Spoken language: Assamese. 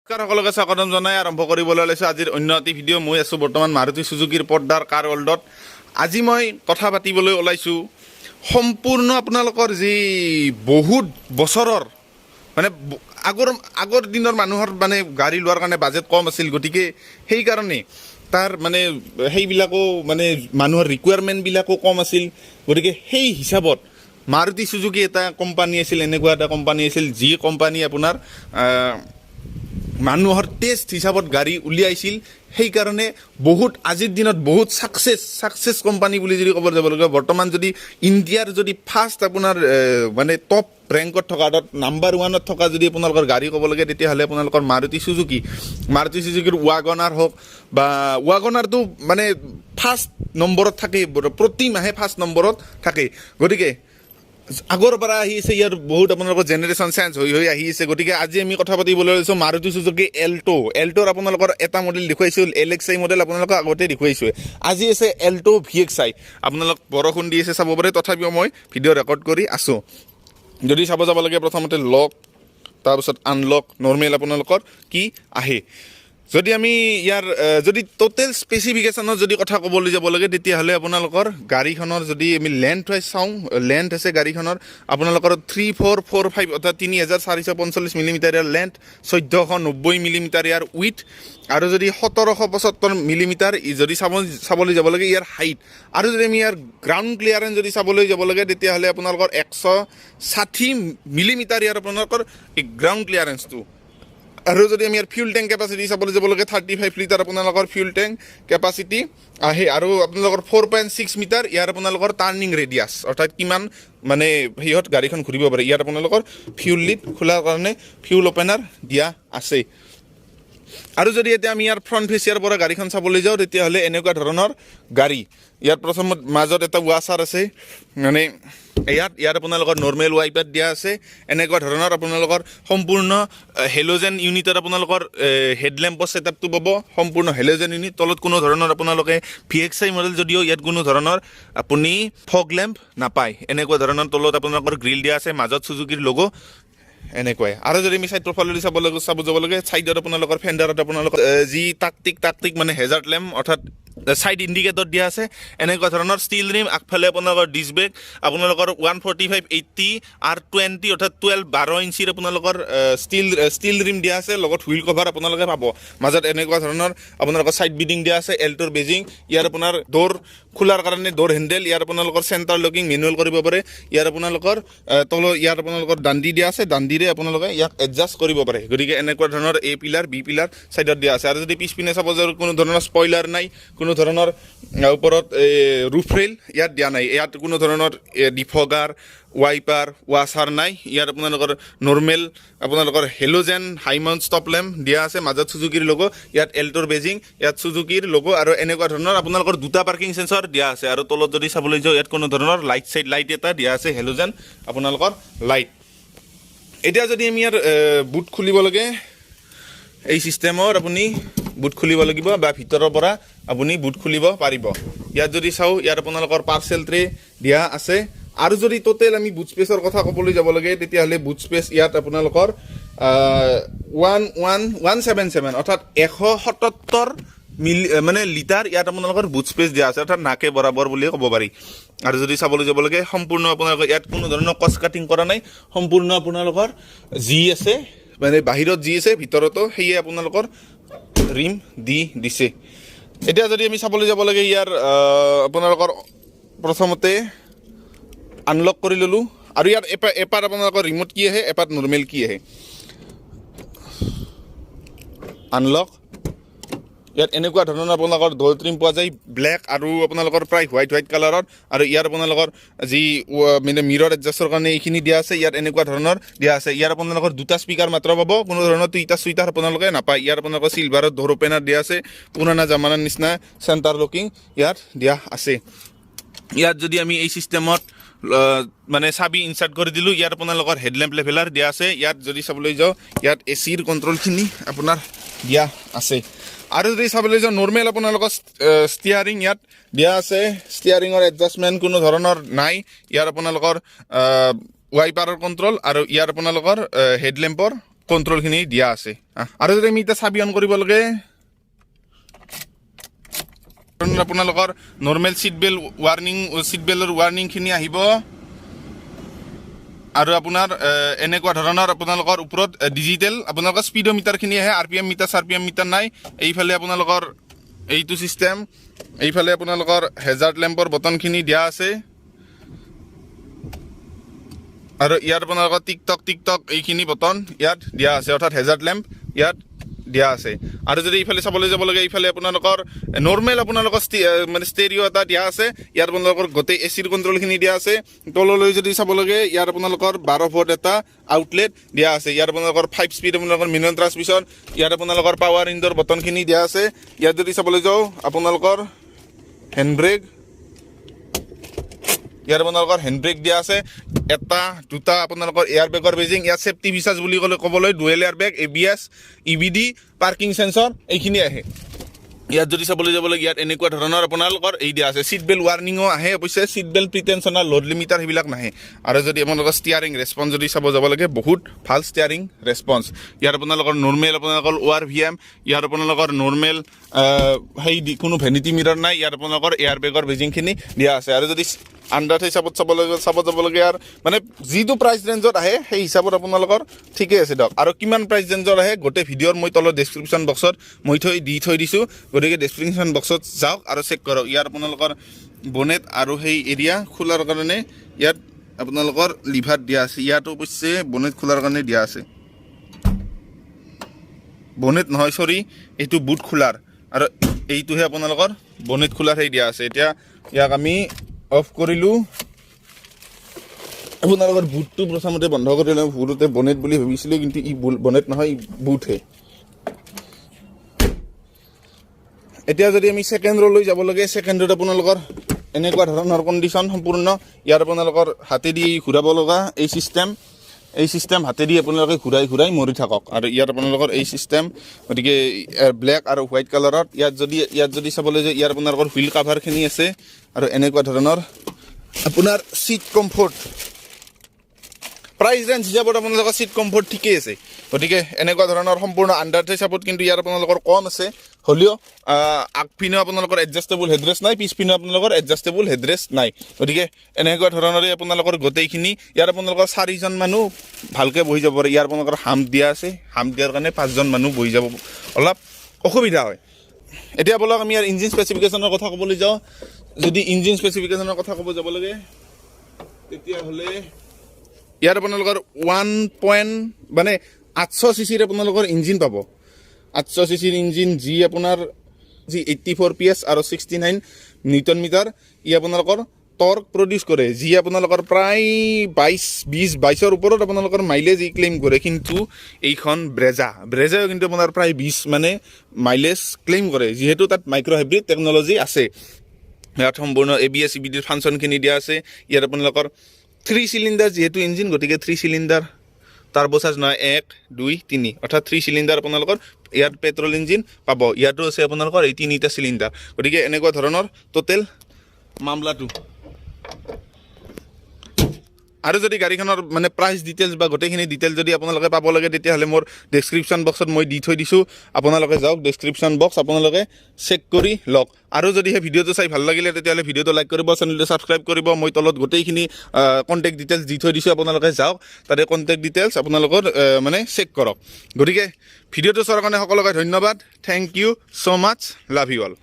নমস্কাৰ, সকলোকে স্বাগতম জনাই আৰম্ভ কৰিবলৈ লৈছোঁ আজিৰ অন্য এটি ভিডিঅ'। মই আছোঁ বৰ্তমান মাৰুতি চুজুকীৰ পদ্দাৰ কাৰ ৱৰ্ল্ডত। আজি মই কথা পাতিবলৈ ওলাইছোঁ সম্পূৰ্ণ আপোনালোকৰ যি বহুত বছৰৰ মানে আগৰ আগৰ দিনৰ মানুহৰ মানে গাড়ী লোৱাৰ কাৰণে বাজেট কম আছিল। গতিকে সেইকাৰণে তাৰ মানে সেইবিলাকো মানে মানুহৰ ৰিকুৱাৰমেণ্টবিলাকো কম আছিল। গতিকে সেই হিচাপত মাৰুতি চুজুকি এটা কোম্পানী আছিল, এনেকুৱা এটা কোম্পানী আছিল যি কোম্পানী আপোনাৰ মানুহৰ টেষ্ট হিচাপত গাড়ী উলিয়াইছিল। সেইকাৰণে বহুত আজিৰ দিনত বহুত ছাকচেছ ছাকচেছ কোম্পানী বুলি যদি ক'ব যাব লাগিব, বৰ্তমান যদি ইণ্ডিয়াৰ যদি ফাৰ্ষ্ট আপোনাৰ মানে টপ ৰেংকত থকা, অৰ্থাৎ নাম্বাৰ ওৱানত থকা যদি আপোনালোকৰ গাড়ী ক'ব লাগে, তেতিয়াহ'লে আপোনালোকৰ মাৰুতি চুজুকি। মাৰুতি চুজুকিৰ ৱাগনাৰ হওক বা ৱাগনাৰটো মানে ফাৰ্ষ্ট নম্বৰত থাকে, প্ৰতি মাহে ফাৰ্ষ্ট নম্বৰত থাকে। গতিকে আগৰ পৰা আহি আছে, ইয়াৰ বহুত আপোনালোকৰ জেনেৰেশ্যন চেঞ্জ হৈ হৈ আহি আছে। গতিকে আজি আমি কথা পাতিবলৈ লৈছোঁ মাৰুতি চুজুকি এল্টো। এল্টোৰ আপোনালোকৰ এটা মডেল দেখুৱাইছোঁ, এল এক্স আই মডেল আপোনালোকক আগতে দেখুৱাইছোঁ। আজি আছে এল্টো ভি এক্স আই। আপোনালোক বৰষুণ দি আছে, চাব পাৰে, তথাপিও মই ভিডিঅ' ৰেকৰ্ড কৰি আছোঁ। যদি চাব যাব লাগে, প্ৰথমতে লক, তাৰপিছত আনলক, নৰ্মেল আপোনালোকৰ কি আহে। যদি আমি ইয়াৰ যদি টোটেল স্পেচিফিকেশ্যনৰ যদি কথা ক'বলৈ যাব লাগে, তেতিয়াহ'লে আপোনালোকৰ গাড়ীখনৰ যদি আমি লেন্থ ৱাইজ চাওঁ, লেন্থ আছে গাড়ীখনৰ আপোনালোকৰ 3445, অৰ্থাৎ 3445 millimetre year length, 1490 millimetre year with আৰু যদি 1775 মিলিমিটাৰ যদি চাবলৈ যাব লাগে ইয়াৰ হাইট। আৰু যদি আমি ইয়াৰ গ্ৰাউণ্ড ক্লিয়াৰেঞ্চ যদি চাবলৈ যাব লাগে, তেতিয়াহ'লে আপোনালোকৰ 160 মিলিমিটাৰ ইয়াৰ আপোনালোকৰ এই গ্ৰাউণ্ড ক্লিয়াৰেঞ্চটো। আৰু যদি আমি ইয়াৰ ফিউল টেংক কেপাচিটি চাবলৈ যাব লাগে, 35 লিটাৰ আপোনালোকৰ ফিউল টেংক কেপাচিটি আহে। আৰু আপোনালোকৰ 4.6 মিটাৰ ইয়াৰ আপোনালোকৰ টাৰ্ণিং ৰেডিয়াছ, অৰ্থাৎ কিমান মানে সিহঁত গাড়ীখন ঘূৰিব পাৰে। ইয়াত আপোনালোকৰ ফিউল লিড খোলাৰ কাৰণে ফিউল অ'পেনাৰ দিয়া আছে। আৰু যদি এতিয়া আমি ইয়াৰ ফ্ৰণ্ট ফেচিয়াৰ পৰা গাড়ীখন চাবলৈ যাওঁ, তেতিয়াহ'লে এনেকুৱা ধৰণৰ গাড়ী। ইয়াত প্ৰথমত মাজত এটা ৱাছাৰ আছে, মানে ইয়াত ইয়াত আপোনালোকৰ নৰ্মেল ৱাইপাৰ দিয়া আছে। এনেকুৱা ধৰণৰ আপোনালোকৰ সম্পূৰ্ণ হেল'জেন ইউনিটত আপোনালোকৰ হেডলেম্পৰ ছেটআপটো পাব। সম্পূৰ্ণ হেল'জেন ইউনিট। তলত কোনো ধৰণৰ আপোনালোকে ভি এক্স আই মডেল যদিও ইয়াত কোনো ধৰণৰ আপুনি ফগ লেম্প নাপায়। এনেকুৱা ধৰণৰ তলত আপোনালোকৰ গ্ৰিল দিয়া আছে, মাজত চুজুকিৰ লগো, এনেকুৱাই। আৰু যদি আমি চাইড প্ৰফাইল চাব যাব লাগে, চাইডত আপোনালোকৰ ফেণ্ডাৰত আপোনালোকৰ যি তাকটিক তাকটিক মানে হেজাৰ্ড লেম্প, অৰ্থাৎ চাইড ইণ্ডিকেটৰ দিয়া আছে। এনেকুৱা ধৰণৰ ষ্টিল ৰিম, আগফালে আপোনালোকৰ ডিছ ব্ৰেক। আপোনালোকৰ 145/80 R 20, অৰ্থাৎ 12 12 ইঞ্চিৰ আপোনালোকৰ ষ্টিল ষ্টিল ৰিম দিয়া আছে। লগত হুইল কভাৰ আপোনালোকে পাব। মাজত এনেকুৱা ধৰণৰ আপোনালোকৰ চাইড বিডিং দিয়া আছে, এল্টোৰ বেজিং। ইয়াৰ আপোনাৰ ড'ৰ খোলাৰ কাৰণে ড'ৰ হেণ্ডেল। ইয়াৰ আপোনালোকৰ চেণ্টাৰ লকিং মেনুৱেল কৰিব পাৰে। ইয়াৰ আপোনালোকৰ তল ইয়াত আপোনালোকৰ দাণ্ডি দিয়া আছে, দাণ্ডিৰে আপোনালোকে ইয়াক এডজাষ্ট কৰিব পাৰে। গতিকে এনেকুৱা ধৰণৰ এ পিলাৰ, বি পিলাৰ ছাইডত দিয়া আছে। আৰু যদি পিছপিনে চাব যাওঁ, কোনো ধৰণৰ স্পইলাৰ নাই, কোনো ধৰণৰ ওপৰত ৰুফ ৰেইল ইয়াত দিয়া নাই। ইয়াত কোনো ধৰণৰ ডিফগাৰ, ৱাইপাৰ, ৱাছাৰ নাই। ইয়াত আপোনালোকৰ নৰ্মেল আপোনালোকৰ হেল'জেন হাই মাউণ্ট ষ্টপ লেম্প দিয়া আছে। মাজত চুজুকিৰ লগো, ইয়াত এল্টোৰ বেজিং, ইয়াত চুজুকিৰ লগো। আৰু এনেকুৱা ধৰণৰ আপোনালোকৰ দুটা পাৰ্কিং চেঞ্চৰ দিয়া আছে। আৰু তলত যদি চাবলৈ যাওঁ, ইয়াত কোনো ধৰণৰ লাইট চাইড লাইট এটা দিয়া আছে, হেল'জেন আপোনালোকৰ লাইট। এতিয়া যদি আমি ইয়াৰ বুট খুলিব লাগে, এই চিষ্টেমৰ আপুনি বুট খুলিব লাগিব বা ভিতৰৰ পৰা আপুনি বুট খুলিব পাৰিব। ইয়াত যদি চাওঁ, ইয়াত আপোনালোকৰ পাৰ্চেল ট্ৰে দিয়া আছে। আৰু যদি টোটেল আমি বুট স্পেচৰ কথা ক'বলৈ যাব লাগে, তেতিয়াহ'লে বুট স্পেচ ইয়াত আপোনালোকৰ 11177, অৰ্থাৎ 177 মিলি মানে লিটাৰ ইয়াত আপোনালোকৰ বুট স্পেচ দিয়া আছে, অৰ্থাৎ নাকে বৰাবৰ বুলিয়ে ক'ব পাৰি। আৰু যদি চাবলৈ যাব লাগে, সম্পূৰ্ণ আপোনালোকৰ ইয়াত কোনো ধৰণৰ কষ্ট কাটিং কৰা নাই। সম্পূৰ্ণ আপোনালোকৰ যি আছে, মানে বাহিৰত যি আছে, ভিতৰতো সেয়ে আপোনালোকৰ ৰিম দি দিছে। এতিয়া যদি আমি চাবলৈ যাব লাগে, ইয়াৰ আপোনালোকৰ প্ৰথমতে আনলক কৰি ল'লোঁ। আৰু ইয়াত এপাত আপোনালোকৰ ৰিম'ট কি আহে, এপাত নৰ্মেল কি আহে। আনলক। ইয়াত এনেকুৱা ধৰণৰ আপোনালোকৰ ড'ৰ ট্ৰিম পোৱা যায়, ব্লেক আৰু আপোনালোকৰ প্ৰায় হোৱাইট হোৱাইট কালাৰত। আৰু ইয়াত আপোনালোকৰ যি মানে মিৰৰ এডজাষ্টৰ কাৰণে এইখিনি দিয়া আছে। ইয়াত এনেকুৱা ধৰণৰ দিয়া আছে। ইয়াত আপোনালোকৰ দুটা স্পীকাৰ মাত্ৰ পাব, কোনো ধৰণৰ টুইটাৰ চুইটাৰ আপোনালোকে নাপায়। ইয়াত আপোনালোকৰ চিলভাৰত ড'ৰ অ'পেনাৰ দিয়া আছে। পুৰণা জামানাৰ নিচিনা চেণ্টাৰ লকিং ইয়াত দিয়া আছে। ইয়াত যদি আমি এই চিষ্টেমত মানে চাবি ইনচাৰ্ট কৰি দিলোঁ, ইয়াত আপোনালোকৰ হেডলেম্প লেভেলাৰ দিয়া আছে। ইয়াত যদি চাবলৈ যাওঁ, ইয়াত এ চিৰ কণ্ট্ৰলখিনি আপোনাৰ দিয়া আছে। আৰু যদি চাবলৈ যাওঁ, নৰ্মেল আপোনালোকৰ ষ্টিয়াৰিং ইয়াত দিয়া আছে। ষ্টিয়াৰিঙৰ এডজাষ্টমেণ্ট কোনো ধৰণৰ নাই। ইয়াত আপোনালোকৰ ৱাইপাৰৰ কণ্ট্ৰল আৰু ইয়াত আপোনালোকৰ হেডলেম্পৰ কণ্ট্ৰলখিনি দিয়া আছে। আৰু যদি আমি এতিয়া চাবি অন কৰিব লাগে, আপোনালোকৰ normal seat belt warning, seat বেল্টৰ ৱাৰ্ণিংখিনি আহিব। আৰু আপোনাৰ এনেকুৱা ধৰণৰ আপোনালোকৰ ওপৰত ডিজিটেল আপোনালোকৰ স্পীডোমিটাৰখিনি আহে। আৰপিএম মিটাৰ, চাৰপিএম মিটাৰ নাই। এইফালে আপোনালোকৰ এইটো চিষ্টেম, এইফালে আপোনালোকৰ হেজাৰ্ড লেম্পৰ বটনখিনি দিয়া আছে। আৰু ইয়াত আপোনালোকৰ টিকটক টিকটক এইখিনি বটন ইয়াত দিয়া আছে, অৰ্থাৎ হেজাৰ্ড লেম্প ইয়াত দিয়া আছে। আৰু যদি এইফালে চাবলৈ যাব লাগে, এইফালে আপোনালোকৰ নৰ্মেল আপোনালোকৰ মানে ষ্টেৰিঅ' এটা দিয়া আছে। ইয়াত আপোনালোকৰ গোটেই এচিৰ কণ্ট্ৰলখিনি দিয়া আছে। তললৈ যদি চাব লাগে, ইয়াত আপোনালোকৰ 12 ভল্ট এটা আউটলেট দিয়া আছে। ইয়াত আপোনালোকৰ 5 স্পীড আপোনালোকৰ মেনুৱেল ট্ৰান্সমিশ্যন। ইয়াত আপোনালোকৰ পাৱাৰ উইণ্ডৰ বটনখিনি দিয়া আছে। ইয়াত যদি চাবলৈ যাওঁ, আপোনালোকৰ হেণ্ড ব্ৰেক, ইয়াত আপোনালোকৰ হেণ্ড ব্ৰেক দিয়া আছে। এটা দুটা আপোনালোকৰ এয়াৰ বেগৰ বেজিং। ইয়াত ছেফটি ফিচাৰ্ছ বুলি ক'লে ক'বলৈ dual air bag, ABS, EBD, parking sensor এইখিনি আহে। ইয়াত যদি চাবলৈ যাব লাগে, ইয়াত এনেকুৱা ধৰণৰ আপোনালোকৰ এই দিয়া আছে। চিট বেল্ট ৱাৰ্ণিঙো আহে অৱশ্যে, চিট বেল্ট প্ৰিটেনশ্যনাৰ, লোড লিমিটাৰ সেইবিলাক নাহে। আৰু যদি আপোনালোকৰ ষ্টিয়াৰিং ৰেচপঞ্চ যদি চাব যাব লাগে, বহুত ভাল ষ্টিয়াৰিং ৰেচপঞ্চ। ইয়াত আপোনালোকৰ নৰ্মেল আপোনালোকৰ অ'আৰভিএম, ইয়াত আপোনালোকৰ নৰ্মেল সেই কোনো ভেনিটি মিৰৰ নাই। ইয়াত আপোনালোকৰ এয়াৰ বেগৰ বেজিংখিনি দিয়া আছে। আৰু যদি আণ্ডাৰ হিচাপত চাব যাব লাগে, ইয়াৰ মানে যিটো প্ৰাইচ ৰেঞ্জত আহে, সেই হিচাপত আপোনালোকৰ ঠিকেই আছে দিয়ক। আৰু কিমান প্ৰাইচ ৰেঞ্জত আহে, গোটেই ভিডিঅ'ৰ মই তলত ডেছক্ৰিপশ্যন বক্সত মই থৈ দিছোঁ। গতিকে ডেছক্ৰিপশ্যন বক্সত যাওক আৰু চেক কৰক। ইয়াত আপোনালোকৰ বনেট আৰু সেই এৰিয়া খোলাৰ কাৰণে ইয়াত আপোনালোকৰ লিভাৰ দিয়া আছে। ইয়াতো অৱশ্যে বনেট খোলাৰ কাৰণে দিয়া আছে। বনেট নহয়, চৰি, এইটো বুট খোলাৰ আৰু এইটোহে আপোনালোকৰ বনেট খোলাৰ সেই দিয়া আছে। এতিয়া ইয়াক আমি অফ কৰিলোঁ। আপোনালোকৰ বুটটো প্ৰথমতে বন্ধ কৰিলে, ভুলতে বনেট বুলি ভাবিছিলোঁ, কিন্তু ই বনেট নহয়, ই বুটহে। এতিয়া যদি আমি ছেকেণ্ড ৰ'লৈ যাব লাগে, ছেকেণ্ড ৰ'ত আপোনালোকৰ এনেকুৱা ধৰণৰ কণ্ডিশ্যন সম্পূৰ্ণ। ইয়াত আপোনালোকৰ হাতেদি ঘূৰাব লগা এই চিষ্টেম হাতেদি আপোনালোকে ঘূৰাই ঘূৰাই মৰি থাকক। আৰু ইয়াত আপোনালোকৰ এই চিষ্টেম, গতিকে ব্লেক আৰু হোৱাইট কালাৰত। ইয়াত যদি চাবলৈ যায়, ইয়াত আপোনালোকৰ হুইল কাভাৰখিনি আছে। আৰু এনেকুৱা ধৰণৰ আপোনাৰ চিট কমফৰ্ট, প্ৰাইচ ৰেঞ্জ হিচাপত আপোনালোকৰ চিট কমফৰ্ট ঠিকেই আছে। গতিকে এনেকুৱা ধৰণৰ সম্পূৰ্ণ আণ্ডাৰ হিচাপত কিন্তু ইয়াত আপোনালোকৰ কম আছে। হ'লেও আগপিনেও আপোনালোকৰ এডজাষ্টেবল হেডৰেষ্ট নাই, পিছপিনেও আপোনালোকৰ এডজাষ্টেবল হেডৰেষ্ট নাই। গতিকে এনেকুৱা ধৰণৰে আপোনালোকৰ গোটেইখিনি। ইয়াত আপোনালোকৰ চাৰিজন মানুহ ভালকৈ বহি যাব পাৰে। ইয়াৰ আপোনালোকৰ হাম্প দিয়া আছে। হাম্প দিয়াৰ কাৰণে পাঁচজন মানুহ বহি যাব অলপ অসুবিধা হয়। এতিয়া বলক আমি ইয়াৰ ইঞ্জিন স্পেচিফিকেশ্যনৰ কথা ক'বলৈ যাওঁ। যদি ইঞ্জিন স্পেচিফিকেশ্যনৰ কথা ক'ব যাব লাগে, তেতিয়াহ'লে ইয়াত আপোনালোকৰ ওৱান পইণ্ট মানে 800 চি চিৰ আপোনালোকৰ ইঞ্জিন পাব। 800 চি চিৰ ইঞ্জিন, যি আপোনাৰ যি 84 PS আৰু 69 নিউটন মিটাৰ ই আপোনালোকৰ টৰ্ক প্ৰডিউচ কৰে, যি আপোনালোকৰ প্ৰায় 22, 20, 22ৰ ওপৰত আপোনালোকৰ মাইলেজ ই ক্লেইম কৰে। কিন্তু এইখন ব্ৰেজা, ব্ৰেজাও কিন্তু আপোনাৰ প্ৰায় 20 মানে মাইলেজ ক্লেইম কৰে, যিহেতু তাত মাইক্ৰ' হাইব্ৰিড টেকন'লজি আছে। ইয়াত সম্পূৰ্ণ এবিএছ, ইবিডিৰ ফাংচনখিনি দিয়া আছে। ইয়াত আপোনালোকৰ থ্ৰী চিলিণ্ডাৰ যিহেতু ইঞ্জিন, গতিকে থ্ৰী চিলিণ্ডাৰ, টাৰ্ব'চাৰ্জ নহয়, এক, দুই, তিনি, অৰ্থাৎ থ্ৰী চিলিণ্ডাৰ আপোনালোকৰ ইয়াত পেট্ৰল ইঞ্জিন পাব। ইয়াতো আছে আপোনালোকৰ এই তিনিটা চিলিণ্ডাৰ। গতিকে এনেকুৱা ধৰণৰ টোটেল মামলাটো। আৰু যদি গাড়ীখনৰ মানে প্ৰাইচ ডিটেইলছ বা গোটেইখিনি ডিটেইলছ যদি আপোনালোকে পাব লাগে, তেতিয়াহ'লে মোৰ ডেছক্ৰিপশ্যন বক্সত মই দি থৈ দিছোঁ। আপোনালোকে যাওক, ডেছক্ৰিপশ্যন বক্স আপোনালোকে চেক কৰি লওক। আৰু যদি সেই ভিডিঅ'টো চাই ভাল লাগিলে, তেতিয়াহ'লে ভিডিঅ'টো লাইক কৰিব, চেনেলটো ছাবস্ক্ৰাইব কৰিব। মই তলত গোটেইখিনি কণ্টেক্ট ডিটেইলছ দি থৈ দিছোঁ। আপোনালোকে যাওক, তাতে কণ্টেক্ট ডিটেইলছ আপোনালোকৰ মানে চেক কৰক। গতিকে ভিডিঅ'টো চোৱাৰ কাৰণে সকলোকে ধন্যবাদ। Thank you so much, love you all.